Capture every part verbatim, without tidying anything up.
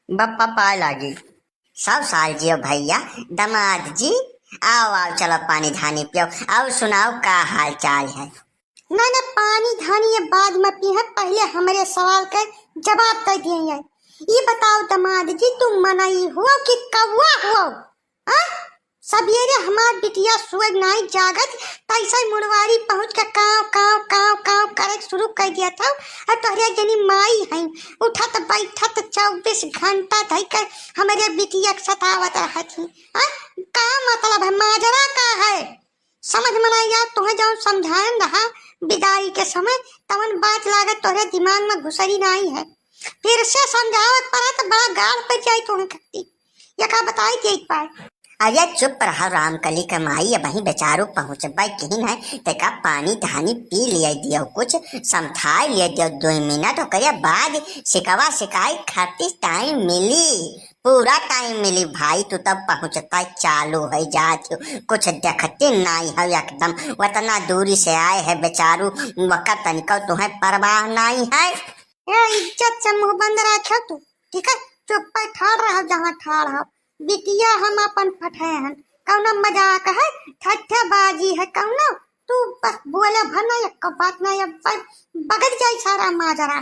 बप्पा पाए लागी। सौ साल जियो भैया। दामाद जी, आओ, आओ, चलो पानी धानी पियो। आओ, सुनाओ, का हाल चाल है? ना, ना, पानी धानी ये बाद में पी है, पहले हमरे सवाल के जवाब दे दिए है। ई बताओ दामाद जी, तू मनई हुआ कि कौआ हुआ? हाँ? सबेरे हमार बिटिया सोए नाई जागत, तैसे मुड़वारी पहुँच के काँव, काँव, काँव, काँव करे शुरू कर दिया था। और तोहरे जनी माई है, उठत बैठत चउबीस घंटा धई के हमरे बिटिया के सतावत रहत ही। हाँ? का मतलब है, माजरा का है? समझ में ना आया, तुहें जौन समझायन रहा विदाई के समय, तवन बात लागत तोहरे दिमाग में घुसरी नाई है। फिर से समझावत पड़ा तो बड़ा गाढ़ पड़ जाई तुहें खत्ती। या का बताई के एक बार? अरे चुप रहा, रामकली के माई, अबहीं बेचारू पहुँचबे किहिन है, तेका पानी धानी पी लिया दियो, कुछ समझाई लिया दियो, दो मिनट, ओकरे बाद सिकवा सिकाई खातिर टाइम मिली। पूरा टाइम मिली भाई, तू तब पहुँचता चालू हो जात हो, कुछ देखते नाई हो एकदम। उतना दूरी से आए है बेचारू, वकर तनिको तुहें परवाह नाई है। ए, इज्जत से मुँह बंद रखे तू, ठीक है? चुप्पे ठाड़ रहो जहाँ ठाड़ हो। बिटिया हम अपन फटे हन, कौनो मजाक है, ठट्ठेबाजी है कौनो? तू बस बोले भर ना, एक बात ना, अब बगड़ जाई सारा माजरा।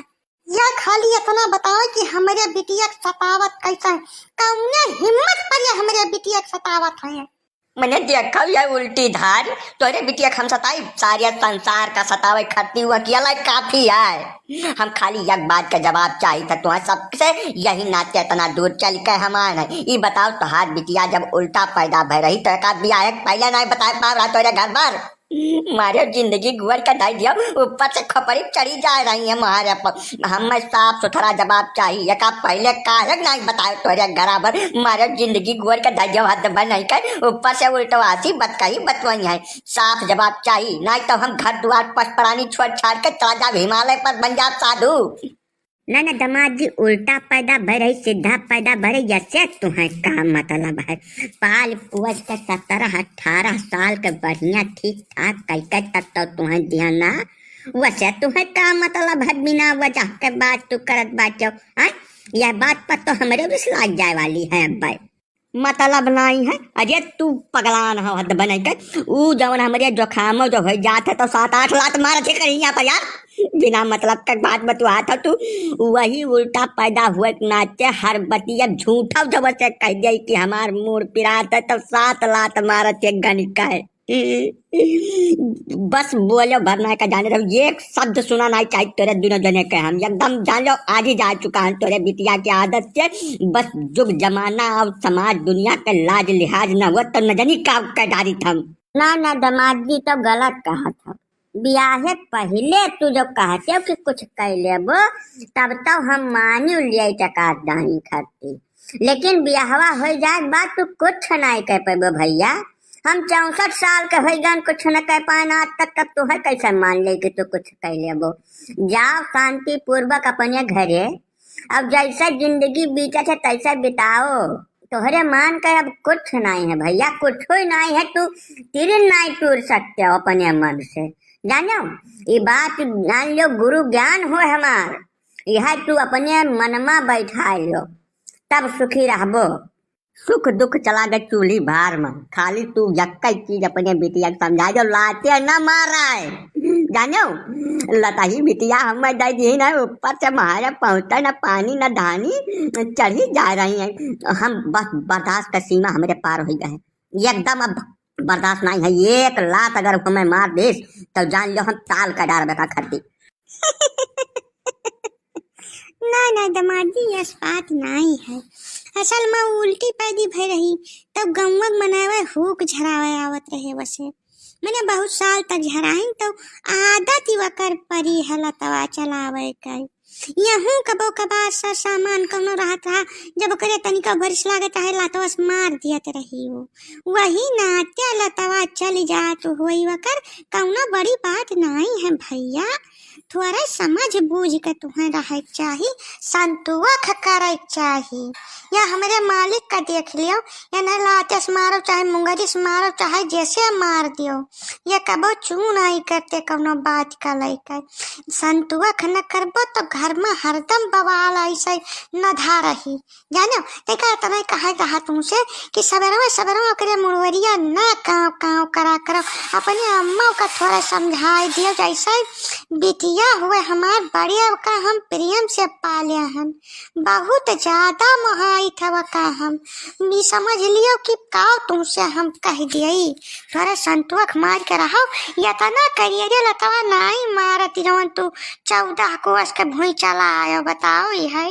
या खाली इतना बताओ कि हमरे बिटिया के सतावत कैसे है? कौने हिम्मत पर ये हमरे बिटिया के सतावत है? मने देखो ये उल्टी धार, तोरे बिटिया के हम सताई, सारे संसार का सतावे खातिर वो अकेला ही काफी है। हम खाली एक बात का जवाब चाहित है तुहें सबसे, यही नाते इतना दूर चल के हम आए हैं। ई बताओ, तोहार बिटिया जब उल्टा पैदा भय रही तो एका बियाह के पहले नहीं बताए पाव रहा तोरे घर पर? मारे जिंदगी गुअर के धई दियो, ऊपर से खोपड़ी चढ़ी जा रही है मारे पर। हमें साफ सुथरा जवाब चाहिए, एका पहले काहे नहीं बताए तोरे घरा पर? मारे जिंदगी गुअर के धई दियो, हद बन नहीं कर, ऊपर से उल्टवासी बतकही बतवई है। साफ जवाब चाहिए, नहीं तो हम घर दुआर पस प्राणी छोड़ छाड़ के चला जाब हिमालय पर, बन जाब साधु। ना, ना, दामाद जी, उल्टा पैदा भय रही, सीधा पैदा भय रही, यसे तुहें का मतलब है? पाल पोस के सत्रह अठारह साल के बढ़िया ठीक ठाक कई के तब तो तुहें दिया ना, वसे तुहें का मतलब है? बिना वजह के बात तू करत बाटो, हाँ? यह बात पर तो हमरे बिसलाग जाए वाली है अब भाई। मतलब नाई है। अरे तू पगलान हो, हद बनई के। ऊ जवन हमरे जोखामो जो होइ जात है तो सात आठ लात मारत है करिया पर यार। बिना मतलब के बात बतुआत हो तू। वही उल्टा पैदा हुए के नाते हर बतिया झूठा जब से कह दिया कि हमार मूड़ पिरात है तो सात लात मारत है गनिका है। बस बोलो भरना का जाने रहो, एक शब्द सुना नहीं चाहिए तोरे दोनों जने के। हम एकदम जान लो आज ही जा चुका है तोरे बिटिया की आदत से। बस जुग जमाना और समाज दुनिया के लाज लिहाज न हो तो न जानी का कर डारी थम। ना, ना, दामाद जी तो गलत कहा था। बियाहे पहिले तू जब कहते हो कि कुछ कह लेबो, तब तो हम मानी लिया टका दानी खाती। लेकिन बियाहवा हो जाए के बाद तू कुछ नहीं कह पेबो भैया। हम चौसठ साल के हो गन, कुछ न कह पाए आज तक, तब तू है कैसे मान ले कि तू कुछ कह लेबो? जाओ शांति पूर्वक अपने घरे, अब जैसे जिंदगी बीतत है तैसे बिताओ। तोहरे मान के अब कुछ नहीं है भैया, कुछ ही नहीं है। तू तीर नहीं टूर सकते हो अपने मन से, जानो? ये बात जान लो, गुरु ज्ञान हो हमार, यह तू अपने मनमा बैठा लो, तब सुखी रहबो। सुख दुख चला गए चूल्ही भार में, खाली तू यक्का चीज अपने बिटिया के समझा जो लाते न मारा है, जानो? लतही बिटिया हमें दे दी ना, ऊपर से मारे पहुँचते न पानी न धानी, चढ़ी जा रही है। हम बस बर्दाश्त का सीमा हमरे पार हो गए है, एकदम अब बर्दाश्त नहीं है। एक लात अगर हमें मार देस तो जान लो हम ताल का डार बेका खरीदी। ना, ना, दामाद जी, यस बात नाई है। असल में उल्टी पैदी भय रही, तब गौवा के मनैवे हुक झरावे आवत रहे वसे। मने बहुत साल तक झराइन, तो आदत ही वकर परी है लतवा चलावे के। यहूँ कबो कबार सर सामान कौनो रहत रहा, जब ओकरे तनिका बरिस लागत है, लतवा से मार दियत रही हो। वही नाते लतवा चल जात होई वकर, कौनो बड़ी बात नाई है भैया। थोड़े समझ बूझ के तुहें रहे के चाही, संतोख करे के चाही। या हमरे मालिक का देख लियो, इन्हें लाते से मारो, चाहे मुंगरी से मारो, चाहे जैसे मार दियो, ये कबो चू नाहीं करते कौनो बात का लेके। संतोख न करबो तो घर में हरदम बवाल ऐसे नधा रही। जानो, देखा, इतना ही कहा रहा तुमसे कि सबेरवा सबेरवा ओकरे मुड़वरिया ना काव काव करा करो। अपने अम्मा का थोड़ा समझाए दियो, जैसे बिटिया हुए हमार बड़े का हम प्रेम से पाले हन, बहुत ज्यादा मोहाइत हवा का हम। मी समझ लियो कि काव तुमसे हम कह दियई। थोड़ा संतोख मार के रहो, इतना करिए रे लतवा नाई मारत जवन तू चौदह कोस के भुई चला आयो, बताओ ई है।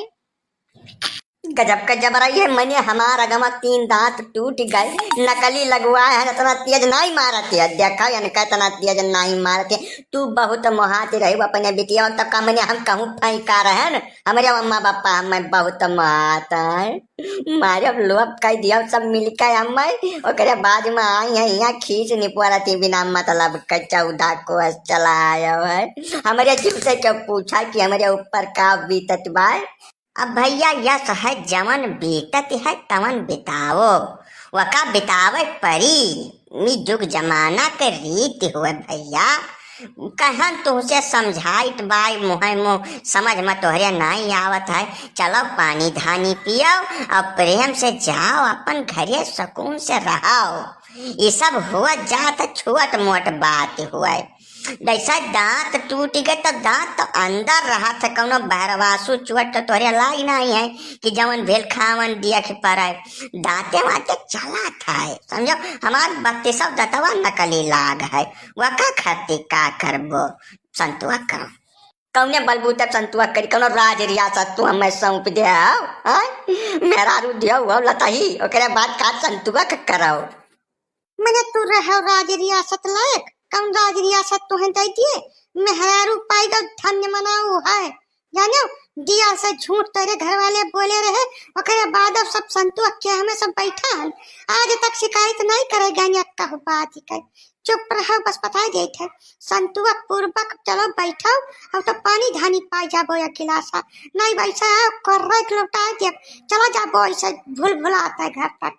गजब का जबरा ये मने हमार अगवा तीन दांत टूट गए, नकली लगवाए हैं, इतना तेज नाई मारत है, देखा इनका इतना तेज नाई मारत है। तू बहुत मोहात रही अपने बिटिया, तब का मने हम कहूँ फेंका रहन, हमरे अम्मा बापा हमें बहुत मोहात है। मारे अब लोभ कह दिया सब मिलके हमें, ओकरे बाद में आई है यहाँ खींच निपोरत ही बिना मतलब के चौदह कोस चला आयो है। हमरे जीव से क्यों पूछा कि हमरे ऊपर का बीतत बा? अब भैया यस है, जवन बीतत है तवन बिताओ, वका बितावे परी। ई जुग जमाना के रीत हुए भैया, कहन तुमसे समझाइत बाई, मुँहे मुँह समझ में तोहरे नाई आवत है। चलो पानी धानी पियो और प्रेम से जाओ अपन घरे सुकून से रहो। ई सब हुआ जात छोट मोट बात हुए। जैसा दांत टूट गए तो दांत तो अंदर रहत है, कौनो बहरवासु चोट तो तोहरे लाग नाई है कि जवन भेल खावन देख पड़े। दांते वाते चलत है, समझो, हमार बत्तीसौ दतवा नकली लाग है, वका खातिर का करबो, संतुआ करो। कौने बलबूते संतुआ करी, कौनो राज रियासत तू हमें सौंप दे हो, हैं? मेहरारू दियो हो लतही, ओकरे बाद का संतुआ क करो? मने तू रहो राज रियासत लायक, कौन राज रियासत तुहें दे दिए? मेहरारू पाई गो धन्य मनाऊ है, जानो, दिया से झूठ तेरे घर वाले बोले रहे, ओकरे बाद अब सब संतुआ के हमें सब बैठा हन, आज तक शिकायत नहीं करे गए, कहू बात ही कर, चुप रहो, बस बताई देत है, संतुआ पूर्वक चलो बैठो, अब तो पानी धानी पाई जाबो या गिलासा, नहीं वैसा है, कर लौटा दे, चला जाबो ऐसे भूल भुलाता है घर तक।